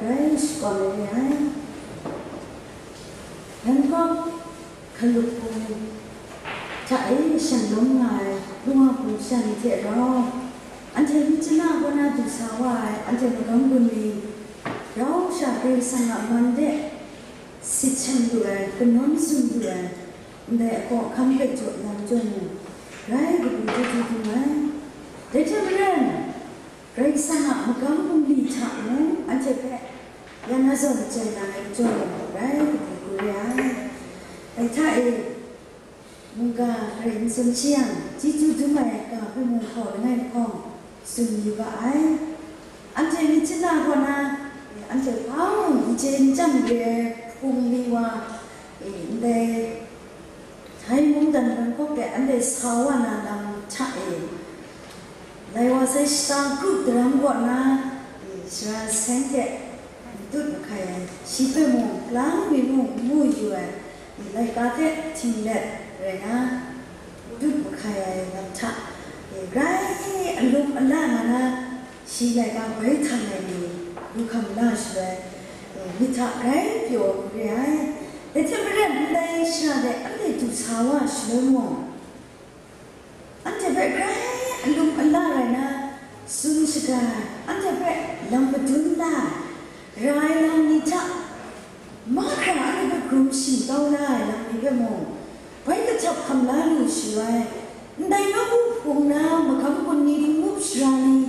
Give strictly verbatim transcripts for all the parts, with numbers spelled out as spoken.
Rai shakawn ai re ai. Bangkok Hkalup Hpung hta e shanglawm nga ai lung wa hpung shan hte rau, anhte myit chana kaw na du sa wa ai, anhte magam gun ni rau sha Karai Kasang a man de sit shang lu ai, kanawn tsun lu ai, ndai a kawhkam hpe jaw yang chyawm mung, grai kabu chyeju dum ai. Dai hte maren, Karai Kasang a magam bungli hta mung anhte hpe ya na zawn chyai na ai majaw, grai kabu kru re ai. Dai hta e, mungga rai n tsun shi yang, chyeju dum ai ga hpe mung hkaw langai lahkawng tsun yu ga ai. Anhte myit chana kaw na, anhte hpa mung n chye n chyang re ai hpung ni wa, e, ndai Thai mungdan Bangkok de anhte sa wa na lam hta e, lai wa sai shata kru daram kaw na, e, sara seng hte n dut mahkai ai, shi hpe mung, lang mi mung n mu yu ai, e, laika hte htinglet rai na, n dut mahkai ai lam hta, e, grai alum ala nga na, shi laika bai htang ai ni, lu hkam la shaloi, e, myit hta grai pyaw re ai. Dai hte maren, ndai shara de anhte du sa wa shaloi mung, anhte hpe grai alum ala rai na, tsun shaga ai, anhte hpe lam madun la ai, ra ai lam ni hta, mahkra anhte hpe hkrum shingtau la ai lam ni hpe mung, bai kahtap hkam la lu shaloi, ndai nawku hpung na magam gun ni, hpung up sara ni,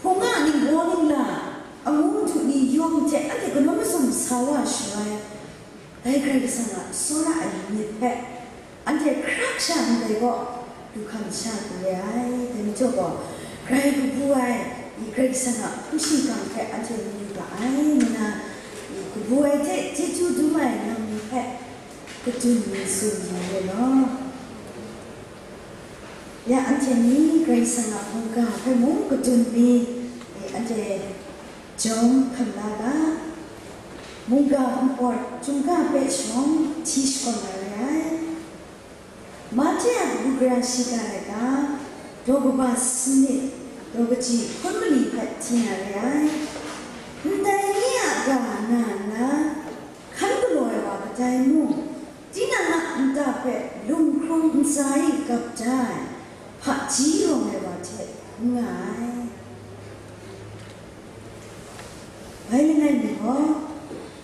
hpung a ningbaw ningla, amu du ni yawng hte anhte kanawn mazum sa wa shaloi, dai Karai Kasang a tsawra ai myit hpe anhte hkrak sha ndai gaw, du hkam sha kru re ai. Dai majaw gaw, grai kabu ai, i Karai Kasang a hpung shingkang hpe anhte mu yu ga ai, ngu na, i kabu ai hte chyeju dum ai nang ni hpe kadun mi tsun yu re law. Ya anhte ni Karai Kasang a mungga hpe mung kadun mi, e, anhte jawm hkam la ga, mungga npawt chyum ga hpe shawng hti shakawn na re ai. Mahte a kabu gara shiga laika, daw kaba sanit, daw kaji hkun mali hpe hti na re ai. Ndai ni a ga na nna, hkan galaw ai wa kadai mung, tinang a nta hpe lunghkrung ntsa e gap da ai, hpaji rawng ai wa hte n nga ai. Bai langai mi gaw,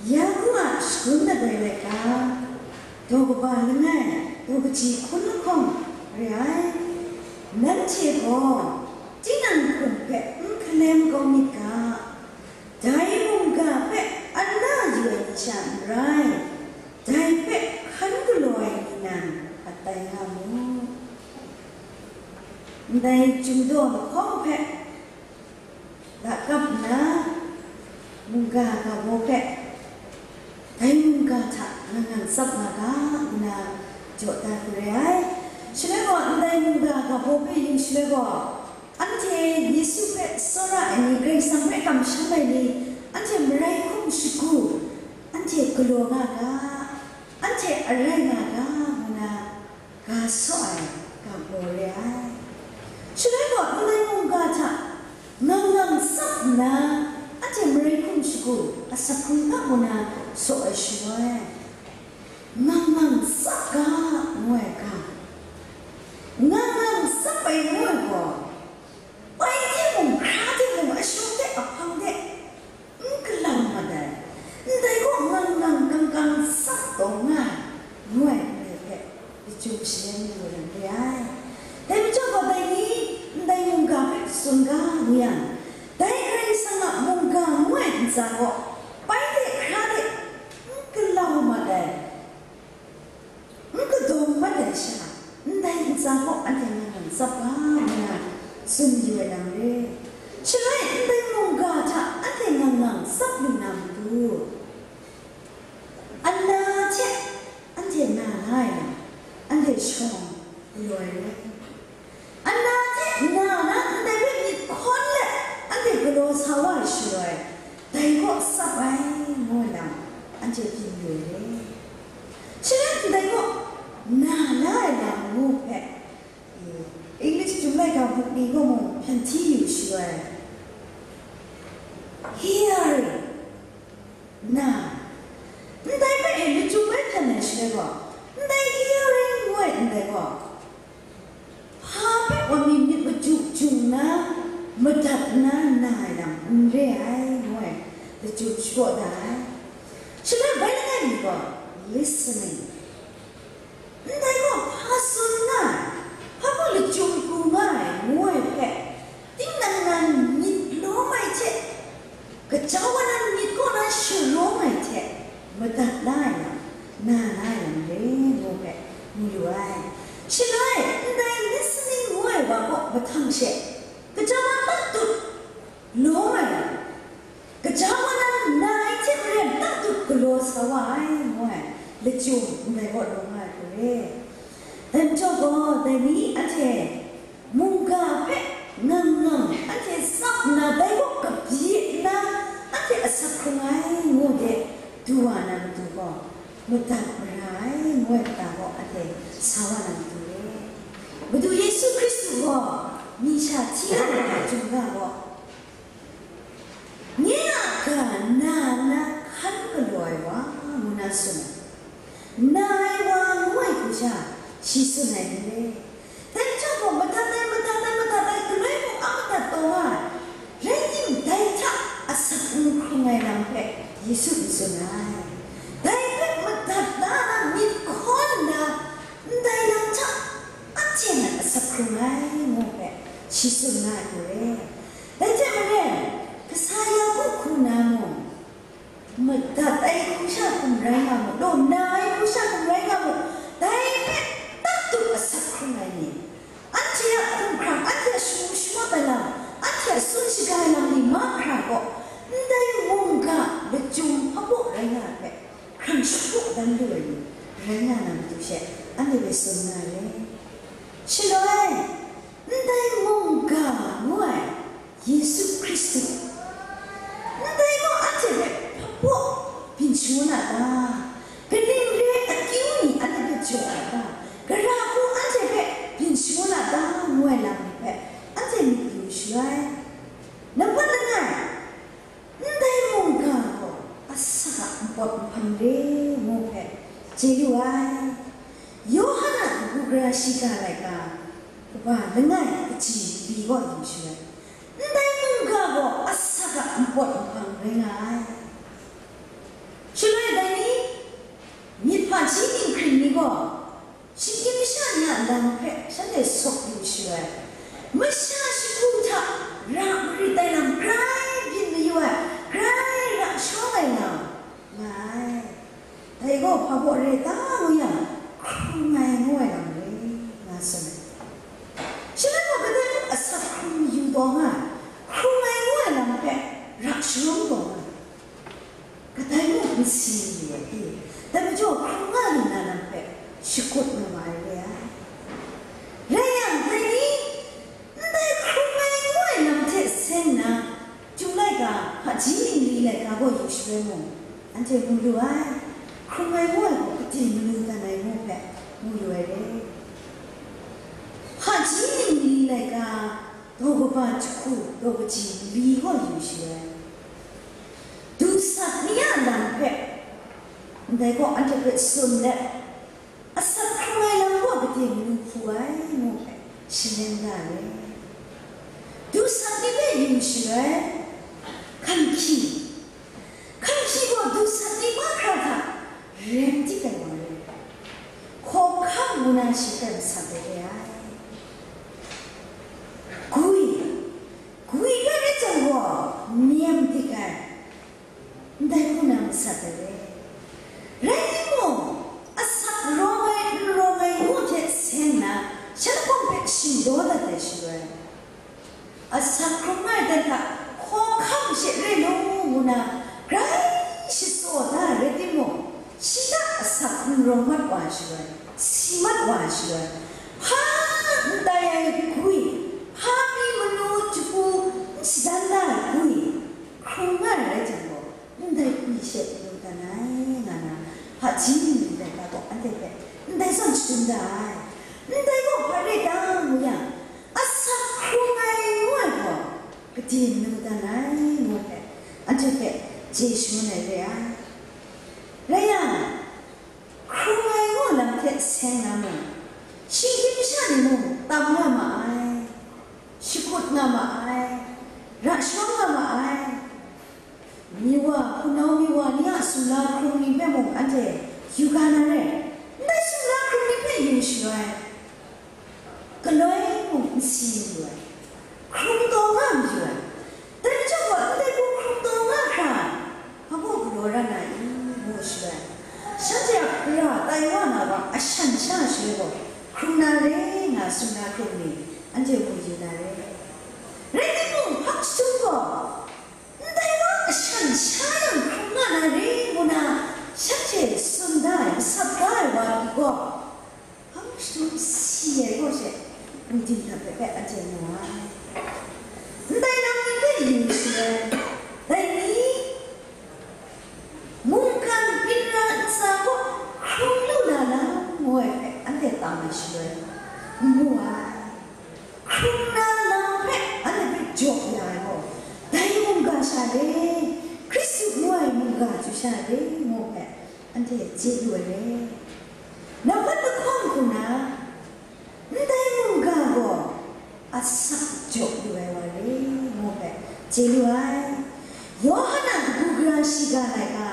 Yaku a shagun dat ai laika, daw kaba langai, daw kaji hkun lahkawng re ai. Nanhte gaw tinang hkum hpe n hkalem kau myit ga, dai mungga hpe an na yu ai ni sha n rai, dai hpe hkan galaw ai ni nan atai nga mu. Ndai chyum daw lahkawng hpe lakap nna, mungga ga baw hpe, dai mungga hta ngang ngang tsap nga ga, ngu na jaw dat kru re ai. Shaloi gaw, ndai mungga ga baw hpe yu shaloi gaw, anhte Yesu hpe tsawra ai ni, Karai Kasang hpe kamsham ai ni, anhte marai hkum shagu, anhte galaw nga ga, anhte arai nga ga, ngu na ga saw ai ga baw re ai. Shaloi gaw, ndai mungga hta ngang ngang tsap nna, anhte marai hkum shagu, asak hkungga ngu na saw ai shaloi, ngang ngang tsap ga, ngu ai ga, ngang ngang tsap ai ngu ai gaw, bai hte mung, hkra hte mung, ashung hte ahpang hte n galau mat ai, ndai gaw ngang ngang kang kang tsap taw nga ai, ngu ai ndai hpe, lachyum shayan lu ai lam re ai. Dai majaw gaw, dai ni ndai mungga hpe tsun ga ngu yang, dai Karai Kasang a mungga ngu ai ntsa gaw, bai hte hkra hte n galau mat ai, n kadawng mat ai sha, ndai ntsa gaw anhte ngang ngang tsap ga ngu na tsun yu ai lam re. Shaloi ndai mungga hta anhte ngang ngang tsap lu na matu, ana hte anhte na la ai lam, anhte shawng galaw ai rai. Ana hte na na ndai hpe myit hkawn let anhte galaw sa wa ai shaloi, dai gaw tsap ai, ngu ai lam, anhte byin yu ai re. Shaloi ndai gaw na la ai lam ngu hpe, English Chyum Laika buk ni gaw mung hpyan hti yu shaloi, Hearing, n re ai, ngu ai lachyum shapraw da ai. Shaloi bai langai mi gaw listening, ndai gaw hpa tsun nga ai, hpa gaw lachyum pru nga ai, ngu ai hpe, tinang nan myit lawm ai hte, gaja wa nan myit kaw na sharawng ai hte madat la ai lam, na la ai lam re, ngu hpe mu yu ai. Shaloi ndai listening ngu ai wa kaw mahtang she, gaja wa tatut lawm ai, gaja wa nan na ai hte maren tatut galaw sa wa ai, ngu ai lachyum ndai kaw lawm nga ai hku re. Dai majaw gaw, dai ni anhte mungga hpe ngang ngang anhte tsap nna, dai kaw kabyi nna, anhte asak hkrung ai ngu de du wa na matu gaw, madat mara ai ngu ai kata gaw anhte sa wa na matu re. Madu Yesu Hkristu gaw, mi sha hti nga ai hkungga gaw, nye a ga na nna hkan galaw ai wa, ngu na tsun ai. Na ai wa ngu ai hku sha, shi tsun ai n re. Dai hta gaw madat ai, madat ai, madat ai, galoi mung a madat taw nga ai. Rai timung, dai hta asak n hkrung ai lam hpe Yesu n tsun ai. Dai hpe madat la na myit hkawn nna, ndai lam hta anhte nan asak hkrung ai, ngu hpe shi tsun nga ai hku re. Dai hte maren, kasa ya hku hku na mung, madat ai hku sha hkum rai nga mu, law na ai hku sha hkum rai nga mu, dai hpe tatut asak hkrung ai ni, anhte a hkumhkrang, anhte a shagu shamat ai lam, anhte a tsun shaga ai lam ni mahkra gaw, ndai mungga lachyum hpabaw rai nga ai hpe, hkrang shapraw dan lu ai ni rai nga na matu she, anhte hpe tsun nga ai. Shaloi, ndai mungga ngu ai Yesu Hkristu, ndai gaw anhte hpe hpabaw byin shangun a ta? Kaning re akyu ni anhte hpe jaw a ta? Gara hku anhte hpe byin shangun a ta? Ngu ai lam ni hpe anhte myit yu shaloi, nampat langai, ndai mungga gaw asak a npawt nhpang re, ngu hpe chye lu ai. Yawhan a kabu gara shiga laika, kaba langai kaji mali gaw yu shaloi, ndai mungga gaw asak a npawt nhpang rai nga ai. Shaloi dai ni, myit hpaji ninghkring ni gaw, shinggyim masha ni a lam hpe shanhte sawk yu shaloi, masha shagu hta ra marit ai lam grai byin mayu ai, grai ra shawng ai nga, nga ai. Dai gaw hpa baw re ta ngu yang, hkrung ai ngu ai lam re, nga tsun ai. Shaloi gaw kadai mung asak hkrung mayu taw nga ai, hkrung ai ngu ai lam hpe ra sharawng taw nga ai. Kadai mung n si lu ai, dai majaw hkrung nga lu na lam hpe shakut nga ma ai re ai. Rai yang, dai ni, ndai hkrung ai ngu ai lam hte seng nna, Chyu laika, hpaji ningli laika gaw yu shaloi mung, anhte mu lu ai, hkrung ai ngu ai gaw gade manu dan ai ngu hpe mu lu ai re. Hpaji ningli laika, daw kaba jahku, daw kaji mali gaw yu shaloi, dusat ni a lam hpe ndai gaw anhte hpe tsun let, asak hkrung ai lam gaw gade manu hpu ai ngu hpe shalem nga ai. Dusat ni hpe yu shaloi, hkanhkyi, hkanhkyi gaw dusat ni mahkra hta rem dik ai wa rai, hkawhkam ngu na shi hpe masat ai re ai. Gwi, gwi hpe rai jang gaw nem dik ai. Ndai hku na masat ai re. Rai timung, asak rawng ai, n rawng ai ngu hte seng nna, shan hpawng hpe shingdaw dat ai shaloi, asak hkrung ai dan hta hkawhkam she re lu ngu na grai shatsaw da ai rai timung, shi hta asak n rawng mat wa ai shaloi, si mat wa ai shaloi, hpa n tai ai gwi, hpa pyi manu jahku n shadan da ai gwi, hkrung nga ai rai jang gaw, ndai gwi she lu dan ai, nga na, hpaji ningli laika gaw anhte hpe ndai zawn shadum da ai. Ndai gaw hpa re ta ngu yang, asak hkrung ai ngu ai gaw, gade manu dan ai, ngu hpe, anhte hpe chye shangun ai re ai. Rai yang, hkrung ai ngu lam hte seng na mung, shinggyim masha ni mung tam nga ma ai, shakut nga ma ai, ra sharawng nga ma ai, Yu wa, hpunau mi wa ni a sumla hkrung ni hpe mung anhte yu ga na re, ndai sumla hkrung ni hpe yu shaloi, galoi mung n si yu ai, hkrung taw nga mayu ai. Dai majaw gaw, ndai hku hkrung taw nga hkra, hpa mung galaw ra na i? Ngu shaloi, shanhte a gara tai wa na wa a shan sha shaloi gaw, hkrung na re nga sumla hkrung ni, anhte mu yu na re. Rai timung, hpang jahtum gaw, ndai wa a shan sha yang hkrung nga na re ngu na, shanhte tsun da ai, masat da ai wa pyi gaw, hpang jahtum si ai kaw she, Ridin hta hpe hpe anhte mu ai. Ndai lam ni hpe yu shaloi, dai ni mungkan byin ra ntsa gaw hkrung lu na lam ngu ai hpe anhte tam ai shaloi, n mu ai. Hkrung na lam hpe anhte hpe jaw ya ai gaw, dai mungga sha re, Hkristu ngu ai mungga chyu sha re ngu hpe anhte chye lu ai re. Nambat lahkawng hku na, ndai mungga gaw asak jaw lu ai wa re ngu hpe chye lu ai. Yawhan a kabu gara shiga laika,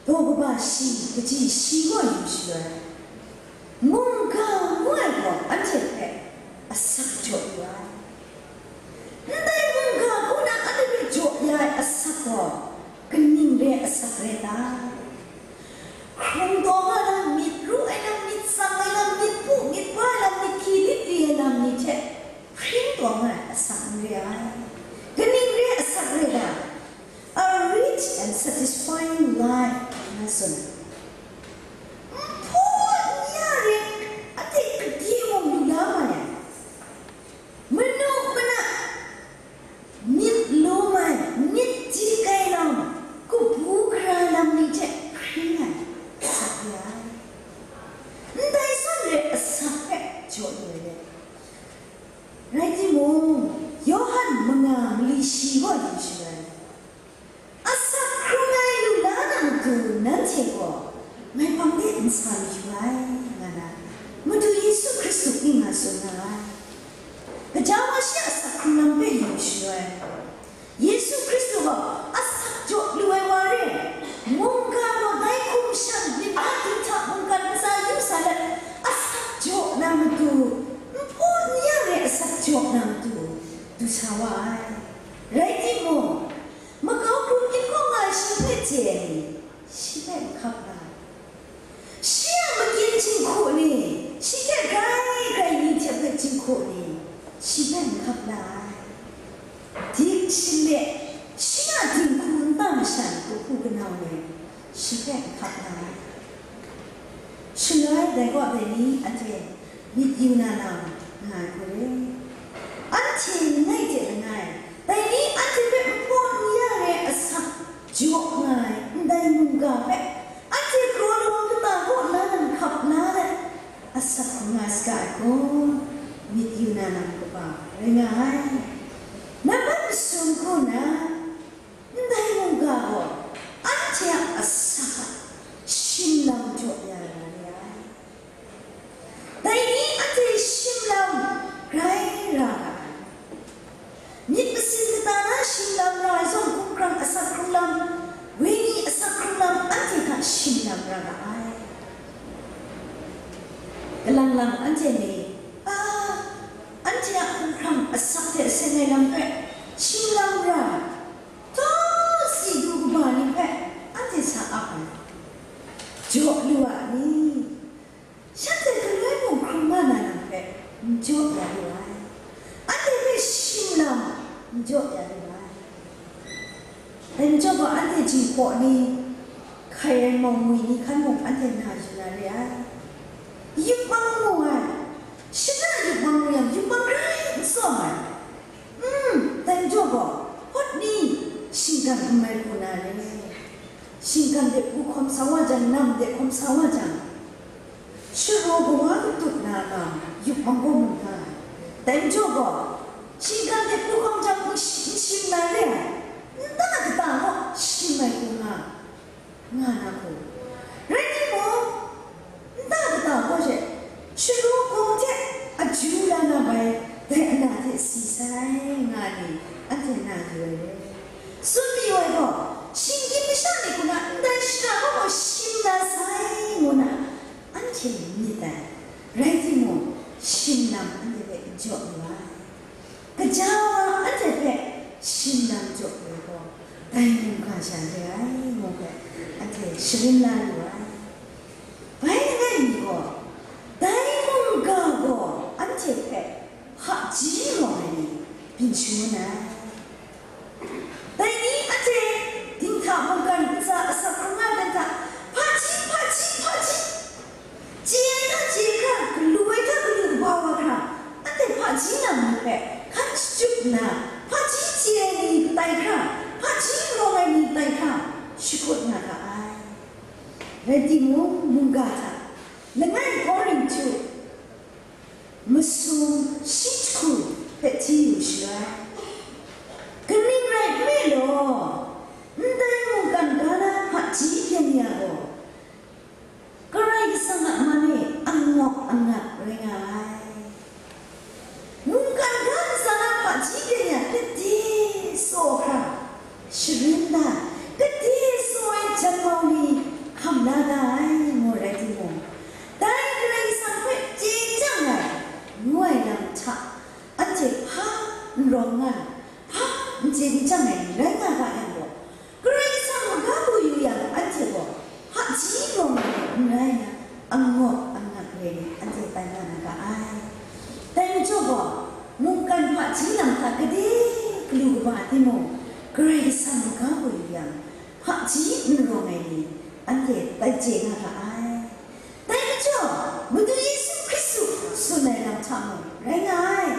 daw kaba shi, kaji shi gaw yu shaloi, mungga ngu ai gaw anhte hpe asak jaw lu ai. Ndai mungga hku na anhte hpe jaw ya ai asak gaw, kaning re ai asak rai ta? Hkrung taw nga lam, myit ru ai lam, myit tsang ai lam, myit pu myit pa ai lam, myit hkyi myit ri ai lam ni hte hpring taw nga ai asak n re ai. Kaning re ai asak rai ta? A rich and satisfying life, ngu na tsun ai. Nhpaw n ya re, anhte gade mung lu la mai ai. Manu mana myit lum ai, myit dik ai lam, kabu gara lam ni hte hpring ai asak ya ai. Ndai zawn re asak hpe jaw lu ai le. Rai timung, Yawhan manga mali shi gaw yu shaloi, asak hkrung ai lu la na matu nanhte gaw ngai hpang de n sa mayu ai, nga na, Madu Yesu Hkristu ning nga tsun nga ai. Gaja wa shi a asak hkrung lam hpe yu shaloi, Yesu Hkristu gaw asak jaw lu ai wa re, mungga gaw dai hkum shan myit a dinghta mungkan ntsa yu sa let, asak jaw na matu, nhpaw n ya re asak jaw na matu, du sa wa ai. Rai timung, makau hkrum myit kaw nga ai shi hpe chye ai ni, shi hpe n hkap nga ai. Shi a makyin jinghku ni, shi hte grai grai ni hte hpe jinghku ni, shi hpe n hkap la ai. Dik shin de, shi a dinghku nta masha ni, kahpu kanau ni, shi hpe n hkap la ai. Shaloi dai gaw dai ni anhte myit yu na lam nga ai hku re. Anhte langai hte langai, dai ni anhte hpe nhpaw n ya ai asak jaw nga ai ndai mungga hpe, anhte kraw lawang kata kaw na nan hkap la let, asak hkrum nga saga ai hku, myit yu na lam kaba rai nga ai. Nambat masum hku na, ndai mungga gaw anhte a asak a shim lam jaw ya na re ai. Dai ni anhte shim lam grai ra ga ai. Myit masin kata na shim lam ra ai zawn, hkumhkrang asak hkrung lam, wenyi asak hkrung lam anhte hta shim lam ra ga ai. Kalang lang anhte ni, a, anhte a hkumhkrang asak hte seng ai lam hpe shim lam ra ai, taw si du kaba ni hpe anhte sa ap ai, jaw lu a ni? Shanhte galoi mung hkrum nga na lam hpe n jaw ya lu ai. Anhte hpe shim lam n jaw ya lu ai. Dai majaw gaw, anhte jinghpaw ni, hkai ai mawng ngwi ni hkan mung anhte na yu na re ai. Yup mang mu ai. Shana yup mang mu yang, yup mang grai n tsawm ai. Mm, dai majaw gaw, hpawt ni shinggan n mai hku na le? Shinggan de hku hkawm sa wa jang, nam de hkawm sa wa jang, sharaw kawa katup na lam yup mang gaw mu nga ai. Dai majaw gaw, shinggan de hku hkawm jang n shi-, n shim na re ai, nta kata gaw shim ai hku nga, nga na hku. Rai timung, nta kata gaw she, sharaw hkawm hte a ju la na bai, dai ana hte si sai, nga ni, anhte na yu ai re. Tsun mayu ai gaw, shinggyim sharin la lu ai. Bai langai mi gaw, dai mungga gaw anhte hpe hpaji rawng ai ni byin shangun ai. Dai ni anhte dinghta mungkan ntsa asak hkrung nga dan hta, hpaji, hpaji, hpaji, chye ai hta chye hkra, galu ai hta galu kaba wa hkra, anhte hpaji lam ni hpe hkan shachyut nna, hpaji chye ai ni tai hkra, hpaji rawng ai ni tai hkra, shakut nga ga ai. Rai timung, mungga hta langai Korinhtu masum shi jahku hpe hti yu shaloi, kaning rai nme law, ndai mungkan ga na hpaji byen ya gaw, Karai Kasang a man e angawk angak rai nga ai. Mungkan ga ntsa na hpaji byen ya gade tsaw hkra, sharin da, gade tsaw ai jan mau ni hkam la ga ai, ngu rai timung, dai Karai Kasang hpe chye chyang ai, ngu ai lam hta, anhte hpa n rawng nga, hpa n chye n chyang ai ni rai nga ga yang gaw, Karai Kasang a ga bu yu yang, anhte gaw hpaji rawng ai ni n rai na, angawk angak re ni anhte tai nga na ga ai. Dai majaw gaw, mungkan hpaji lam hta gade galu kaba timung, Karai Kasang a ga bu yu yang, hpaji n rawng ai ni anhte tai chye nga ga ai. Dai majaw, Madu Yesu Hkristu tsun ai lam hta mung rai nga ai.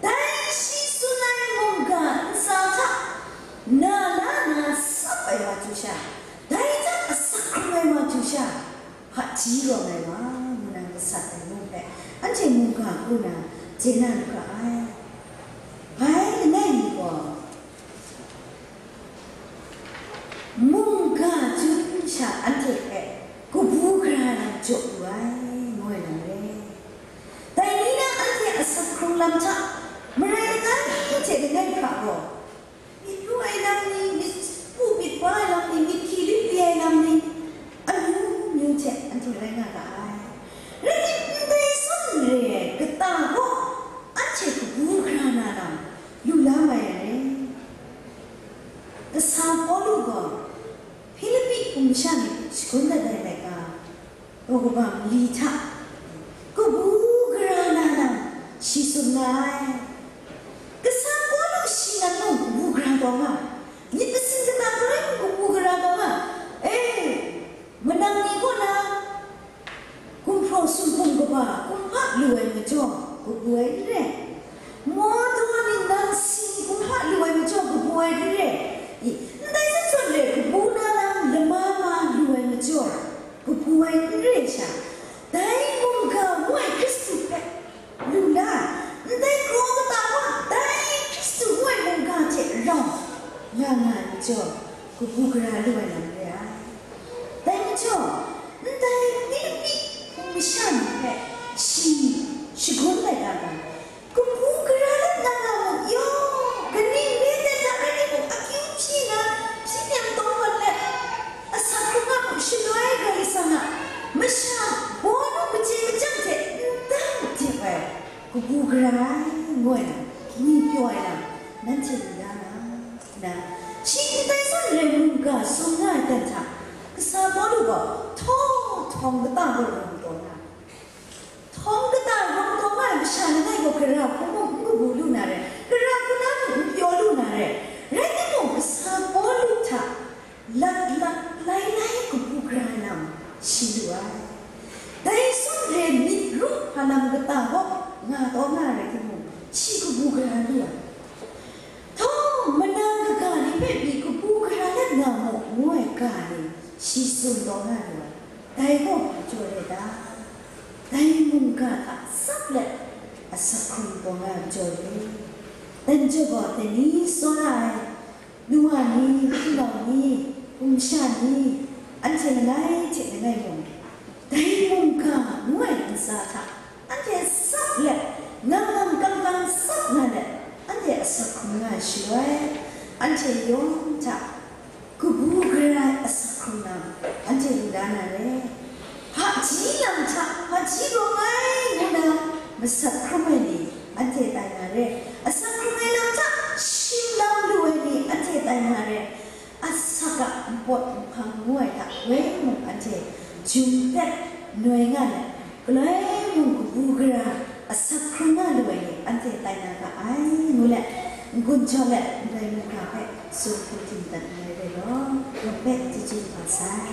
Dai shi tsun ai mungga ntsa hta na la na sap ai wa hte sha, dai hta asak hkrung ai wa hte sha, hpaji rawng ai wa, ngu na gasat ai mung hpe, anhte mungga hku na chye na lu ga ai. Bai langai mi gaw, mungga chyum sha anhte hpe kabu gara lam jaw lu ai, ngu ai lam re. Dai ni na anhte asak hkrung lam hta marai langai hte langai hkra gaw, myit ru ai lam ni, myit pu myit pa ai lam ni, myit hkyi lit li ai lam ni, amyu myu hte anhte rai nga ga ai. Rai tim, ndai zawn re ai kata gaw anhte kabu gara na lam lu la mai ai. Kasa Pawlu gaw Hpilipi hpung masha ni hpe shagun dat ai laika, daw kaba mali hta kabu gara na lam shi tsun nga ai. Kasa Pawlu shi nat mung kabu gara taw nga, myit masin kata garai mung kabu gara taw nga, e, manang ni kaw na gumhpraw sumhpung kaba kumhpa lu ai majaw, kabu ai n re. Mawdaw ni nang si kumhpa lu ai majaw, kabu ai n re. I, ndai zawn zawn re, kabu na lam lama ma lu ai majaw, kabu ai n re sha, dai mungga ngu ai Hkristu hpe lu la, ndai kraw kata wa dai Hkristu ngu ai mungga hte rau nga nga ai majaw, kabu gara lu ai lam re ai. Dai majaw, ndai Hpilipi hpung masha ni hpe shi shagun laika ga, kabu gara let na nga mu yaw, kaning re ai hta rai timung, akyu hpyi na, hpyi nem tawng mat let, asak hkrung a hku shaloi Karai Kasang a masha Pawlu machye machyang hte n dang dip ai, kabu gara ai, ngu ai lam, ngwi pyaw ai lam, nanhte lu ya na, nna, shi ndai zawn re mungga tsun nga ai dan hta, kasa Pawlu gaw htawng htawng kata gaw rawng taw nga, htawng kata rawng taw nga ai masha langai gaw gara hku mung n kabu lu na re, gara hku na mung n pyaw lu na re, rai timung, kasa Pawlu hta lat lat lai lai kabu gara ai lam shi lu ai. Dai zawn re myit ru hpa lam kata gaw nga taw nga ai rai timung, shi kabu gara lu ai. Htawng manang kaga ni hpe pyi kabu gara let nga mu, ngu ai ga ni shi tsun taw nga lu ai. Dai gaw hpa jaw re ta? Dai mungga hta tsap let asak hkrung taw nga ai majaw re. Dai majaw gaw, dai ni tsawra ai, nu wa ni, hpunau ni, hpung masha ni, anhte langai hte langai mung, dai mungga ngu ai ntsa hta anhte tsap let, ngang ngang kang kang tsap nga let, anhte asak hkrung nga ai shaloi, anhte yawng hta kabu gara ai asak hkrung lam anhte lu la na re. Hpaji lam hta hpaji rawng ai ngu na masat hkrum ai ni anhte tai na re. Asak hkrung ai lam hta shim lam lu ai ni anhte tai na re. Asak a npawt Hpang ngu ai hta galoi mung anhte jum hpet noi nga let, galoi mung kabu gara asak hkrung nga lu ai ni anhte tai na ga ai ngu let, n-gun jaw let ndai mung hkra hpe sumpu htingdat ai rai law, yawng hpe chyeju kaba sai.